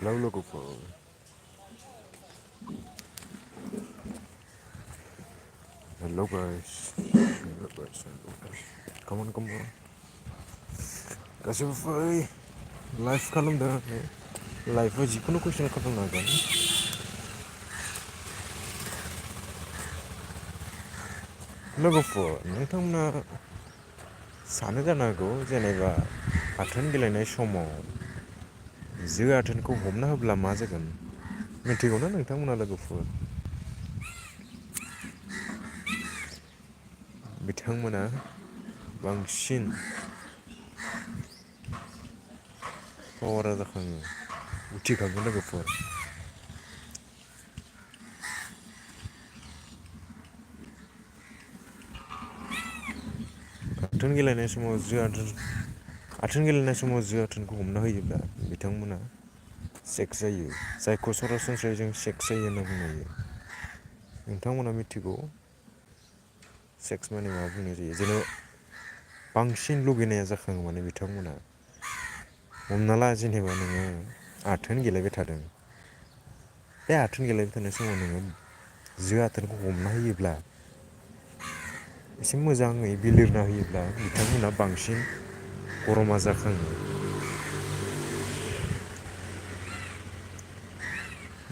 Hello, logofor. Hello, guys. Hello, guys. Hello, guys. Come on, come on. गासिबो फै live खालामदों लाइभआव जिखुनु कुइसन खालामनो हागोन लोगोफोर नोंथांमोना सानो जानो हागौ जेनेबा आथोन गेलेनाय समाव जो आथोनखौ हमना होब्ला मा जागोन मिथिगौना नोंथांमोना लोगोफोर बिथांमोना बांसिन पावारा जाखाङो उथिखाङो लोगोफोर आथोन गेलेनाय समाव आथोन गेलेनाय समाव जो आथोनखौ हमना होयोब्ला बिथांमोना सेक्स जायो जायखौ सरासनस्रायै जों सेक्स जायो होनना बुंनो हायो नोंथांमोना मिथिगौ सेक्स माने मा बुंनाय जायो जेन' बांसिन लुगैनाया जाखाङो माने बिथांमोना हमना ला जेनेबा नोङो आथोन गेलेबाय थादों बे आथोन गेलेबाय थानाय समाव नोङो जो आथोनखौ हमना होयोब्ला एसे मोजाङै बिलिरना होयोब्ला बिथांमोना बांसिन गरमा जाखाङो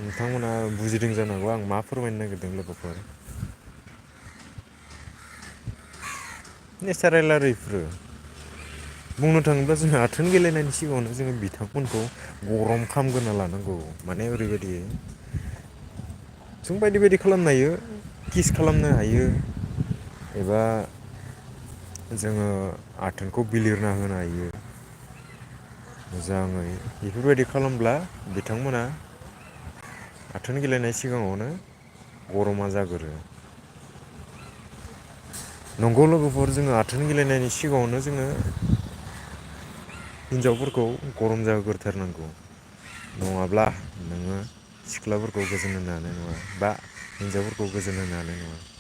नोंथांमोना बुजिदों जानांगौ आं मा फोरमायनो नागिरदों लोगोफोर नेचारेल आरो इफोरो बुंनो थाङोब्ला जोंहा आथोन गेलेनायनि सिगाङावनो जोङो बिथांमोनखौ गरम खालामग्रोना लानांगौ माने ओरैबायदि जों बायदि बायदि खालामनो हायो किस खालामनो हायो एबा जोङो आथोनखौ बिलिरना होनो हायो मोजाङै बेफोरबायदि खालामब्ला बिथांमोना आथोन गेलेनाय सिगाङावनो गरमा जागोरो नंगौ लोगोफोर जोङो आथोन गेलेनायनि सिगाङावनो जोङो हिनजावफोरखौ गरम जाहोग्रोथारनांगौ नङाब्ला नोङो सिख्लाफोरखौ गोजोन होनो हानाय नङा बा हिनजावफोरखौ गोजोन होनो हानाय नङा